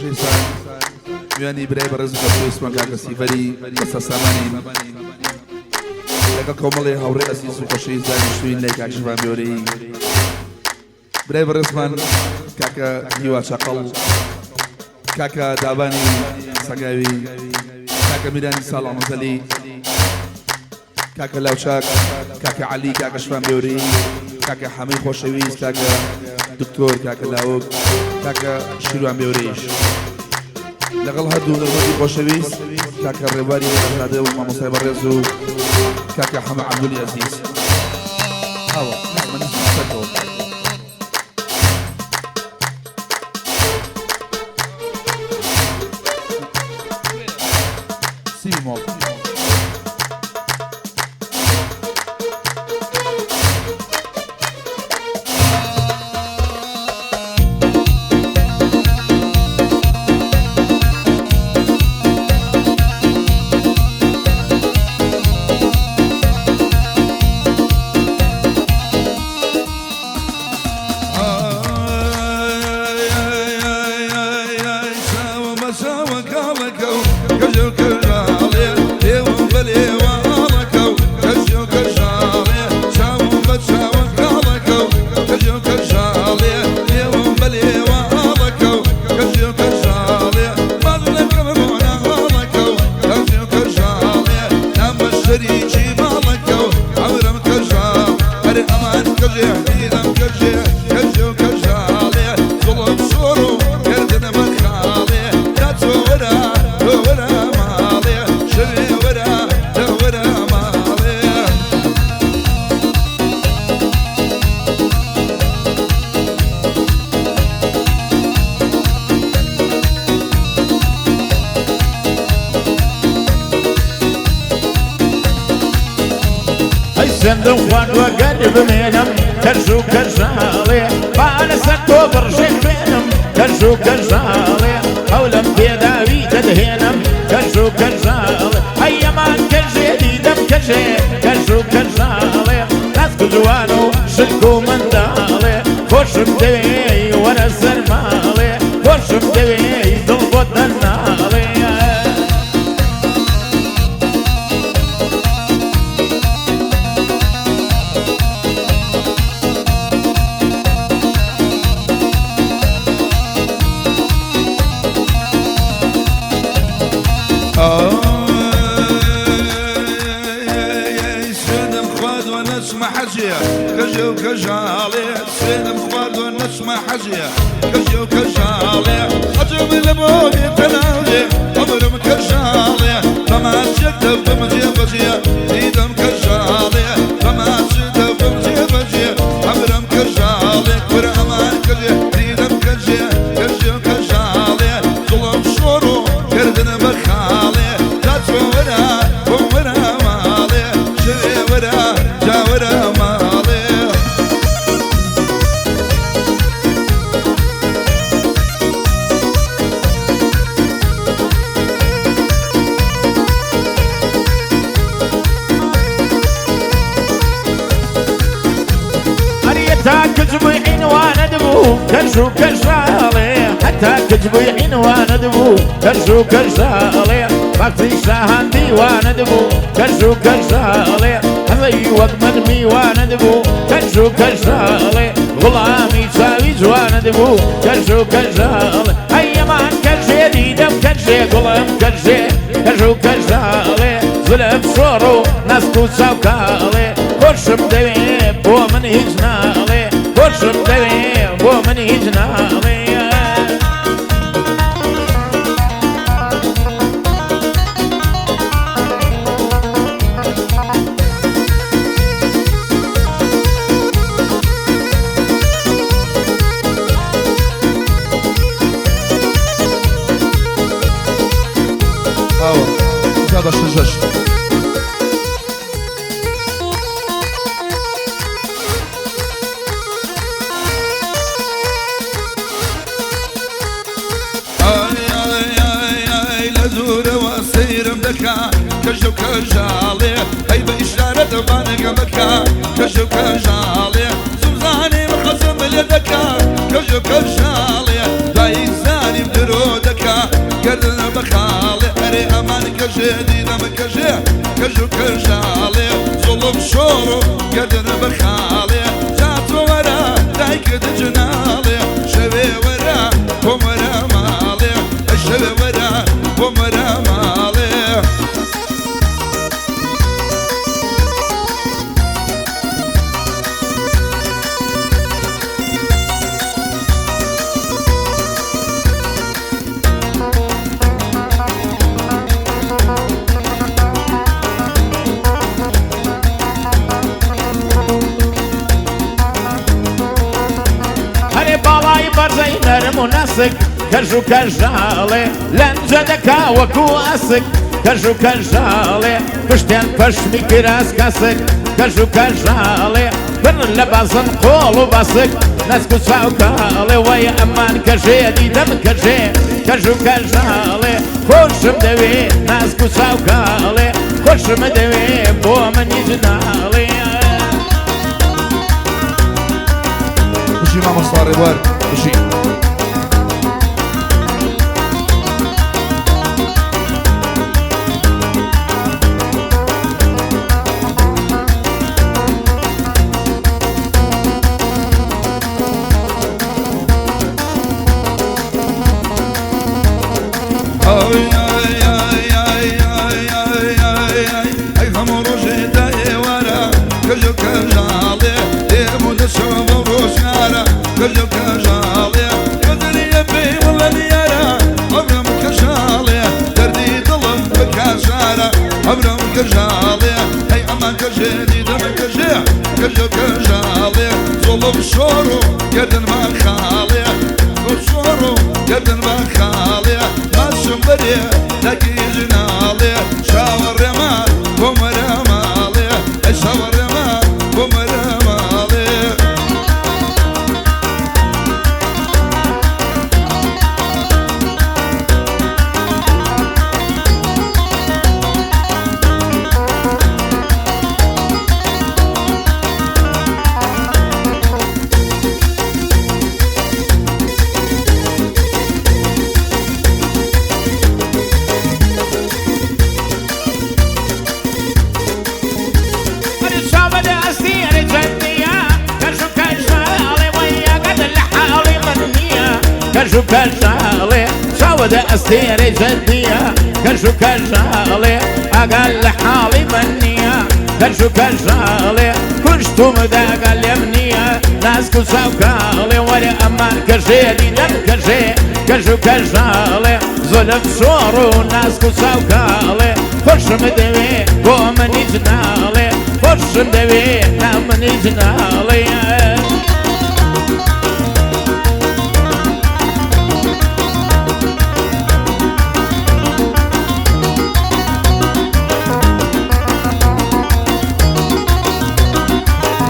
خۆشەویستان، میوانی برای بەڕێز و خۆشەویستمان کاکە سیڤەری بەسە سامانین لەگەڵ کۆمەڵێ هاوڕێ ئەزیز و خۆشەویست دانیشتوین لای کاک ژیڤان بێورەیی، برای بەڕێزمان کاکە هیوا چەقەڵ، کاکە دابانی سەگاوی، کاکە میرانی ساڵانەزەلی، کاکە لاوچاک، کاکە عەلی، کاکە شوان بێورەیی، کاکە حەمەی خۆشەویست، کاکە دکتۆر، کاکە لاوک، کاکە شیروان بێورەیش لەگەڵ هەردوو هونەرمەندی خۆشەویست کاکە ڕێبواری مەلازادە و مامۆستای بەڕێز و کاکە حەمە عەبدولی ئەزیز. ئاوا من سەرکەوم. سی بیمۆڵ. سندم خواردووە گەر بمێنم کەژ و کەژاڵێ با لەسەر تۆ بڕژێ خوێنم کەژ و کەژاڵێ هەولم پێداوی دەدهێنم کەژ و کەژاڵێ ئەیەمان کەژێ دیدەم کەژێ کەژ و کەژاڵێ ناسک و جوان و شلک و منداڵێ خۆشم دەوێی وەرە سەر ماڵێ خۆشم دەوێی دڵ بۆت دەناڵێ. سوێندم خواردوە نەچمە حەجێ کەژێ و کەژاڵێ، سوێندم خواردوە نەچمە حەجێ کەژێ و کەژاڵێ، حەجم لە بۆ بێتە ناوێ عەمرم کەژاڵێ، بەماچێک دەبم جێ بەجێ دیدەم کەژاڵێ، بەماچ دەبم جێ بەجێ عەمرم کەژاڵێ، کورە ئەمان کەژێ دیدەم کەژێ کەژێ و کەژاڵێ، دڵم شۆڕ و کردن بە خاڵێ، جا چۆ وەرە بۆ وەرە ماڵێ، شەوێ وەرە جا وەرە ماڵێ. حتى كجبي عنوان دبو كرشو كرشالي، حتى كجبي عنوان دبو كرشو كرشالي، بختي شاهان ديوان دبو كرشو كرشالي، هذي وقت ميوان دبو كرشو كرشالي، غلامي چاوی جوان دبو كرشو كرشالي، ئەیەمان کەژێ دیدەم کەژێ گوڵم کەژێ کەژ و کەژاڵێ، زلم شۆڕ و ناسک و چاوکاڵێ، خۆشم دەوێ بۆ من هیچ ناڵێ، خۆشم دەوێ بۆ من هیچ ناڵێ. ئاوە جا بە شەژەش. ئای ئای ئای ئای لە دوورەوە سەیرم دەکا کەژ و کەژاڵێ، ئەی بە ئیشارەت بانگە بکا کەژ و کەژاڵێ، زووزانیم حەزم لێ دەکا کەژ و کەژاڵێ، دوایی زانیم درۆ دەکا. ئەرێ ئەمان کەژێ دیدەم کەژێ کەژ و کەژاڵێ زوڵم شۆڕ و گەردن بەخاڵێ جا تۆ وەرە دایکت جناڵێ شەوێ وەرە بۆم وەرە ماڵێ ئەی شەوێ وەرە بۆم وەرە ماڵێ. هەرێ باڵای بەرزەی نەرم و ناسک کەژ و کەژاڵێ لەنجە دەکا وەکو ئەسک کەژ و کەژاڵێ پشتیان پەشمی کراس کەسک کەژ و کەژاڵێ بر لە بازن قۆڵ و بەسک نەسک و چاوکاڵێ وەی ئەمان کەژێ دیدەم کەژێ کەژ و کەژاڵێ خۆشم دەوێ ناسک و چاوکاڵێ خۆشم دەوێ بۆ منی جناڵێ. بژی مامۆستا ڕێبوار بژی. ئای ئای ئای ئای ئای ئای ئای ئای ئەی هەموو ڕۆژێ تا ئێوارە کەژ و کەژاڵێ دێم و دەچەوە بەو ڕۆژگارە کەژ و کەژاڵێ گەزەریە پێی وڵە دیارە ئەمرم کەژاڵێ دەردی دڵم بکاژارە ئەمرم کەژاڵێ ئەی ئەمان کەژێ دیدەم کەژێ کەژ و کەژاڵێ زوڵم شۆڕ و گەردنمان خاڵێ شۆڕ و گەردنمان خاڵێ ماشم بەرێ تاکی ژناڵێ چاوەڕێمە بۆ مەرە ماڵێ ئەی چاوەڕێمە بۆ مەرە ماڵێ. ئەرێ چاوە ئەستێرە جەندیە کەژ و کەژاڵێ وەی ئاگات لە حاڵی من نییە کەژ و کەژاڵێ چاوە ئەستێرە جەندیە کەژ و کەژاڵێ ئاگات لە حاڵی من نییە کەژ و کەژاڵێ کوشتوم داگا لێم نییە ناسک و چاوکاڵێ وەرە ئەمان کەژێ دیدەم کەژێ کەژ و کەژاڵێ زۆلم شۆڕ و ناسک و چاوکاڵێ خۆشم دەوێ بۆ منی جناڵێ خۆشم دەوێ نا منی جناڵێ.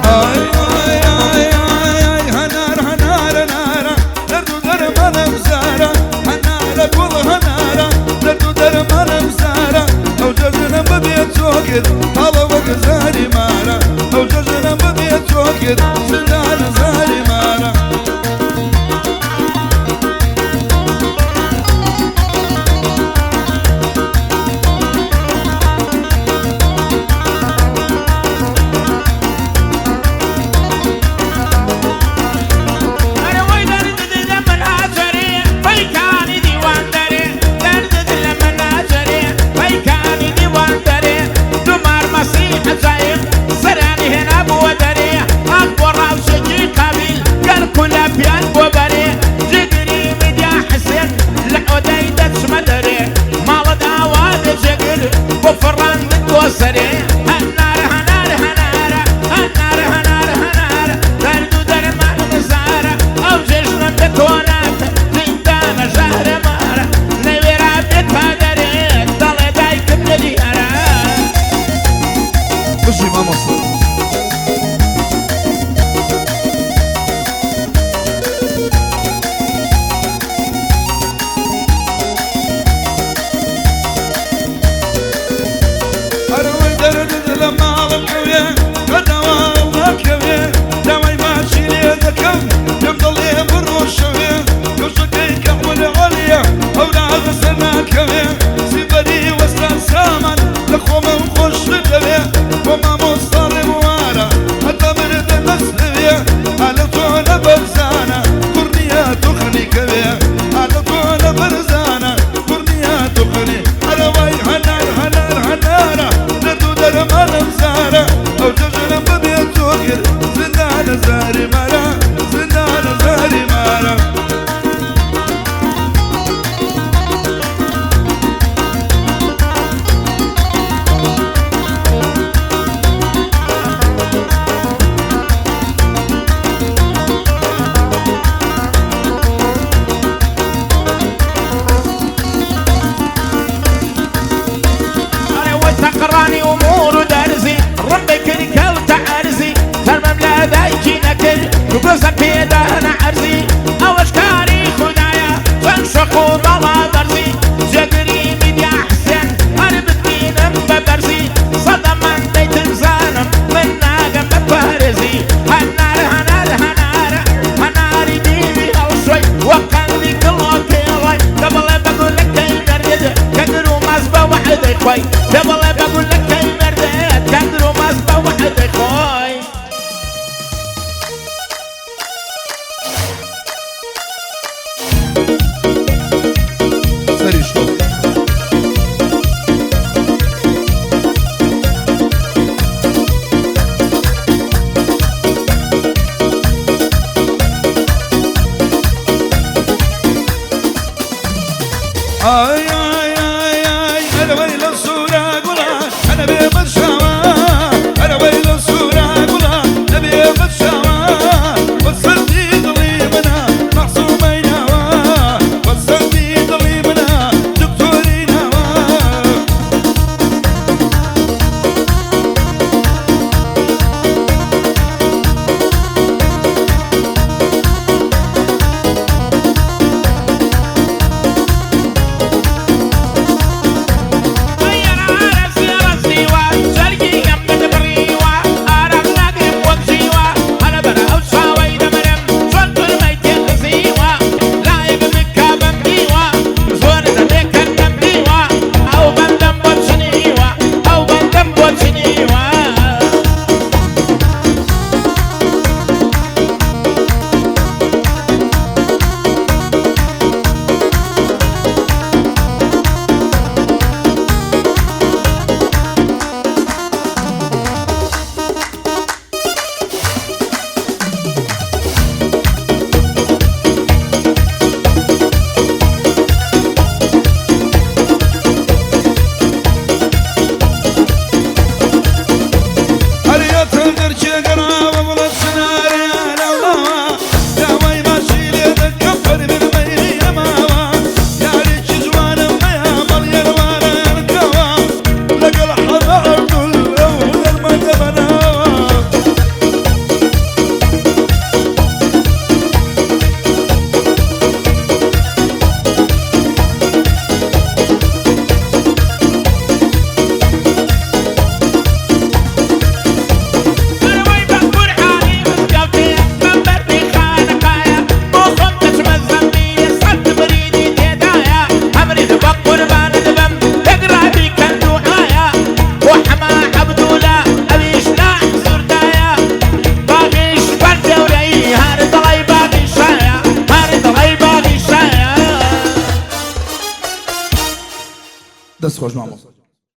ئای ئای ئای ئای ئای هەنار هەنارە نارە دەرد و دەرمانم زارە هەنارە گوڵ هەنارە دەرد و دەرمانم زارە ئەو جەژنم ببێ چۆکت حاڵە وەک زاری مارە ئەو جەژنم ببێ چۆکت زندان زاری مارە. ئەرێ وەی دەرد لە من ئاجەرێ پەیکانی دیوان دەرێ دەرد لە من ئاجەرێ پەیکانی دیوان دەرێ دومار گۆزە پێدانە عەرزی ئەوەش کاری خودایە چەند شەق و باڵا بەرزی جێگری میدیا حسێن هەر بتبینم بە بەرزی سەدەمان دەیترزانم من ناگەم بە پارێزی هەنار هەنار هەنارە هەناری دیوی هەڵشۆی وەک قەندی کڵۆکێڵای دە بڵێ بە گولەکەی مردت کە دروماس بە وەعدەی خۆی دە بڵێ بە گولەکەی مردت کە دروماس بە وەعدەی خۆی. سەری شۆ. ئای ئای ئای ئای ئەرەوەی لە سوورە گوڵە ئەرەبێ بەرشاوە ئەرەوەی لە سوورە گوڵە نەبێ بەرشاوە بەسەردی دڵی منە مەعسوومەی ناوە بەسەردی دڵی منە دکتۆری ناوە. هەریەتم دەرکێ گەڕاوە وڵات چنارێ لەولاوە داوای باشی لێ دەکەم فەرمن مەیلی نەماوە یارێکی جوانم هەیە بەڵیەروانە کاوە لەگەڵ حەمە عەبدول ئەو هونەرمەندە بەناوە. دەست خۆش مامۆستا.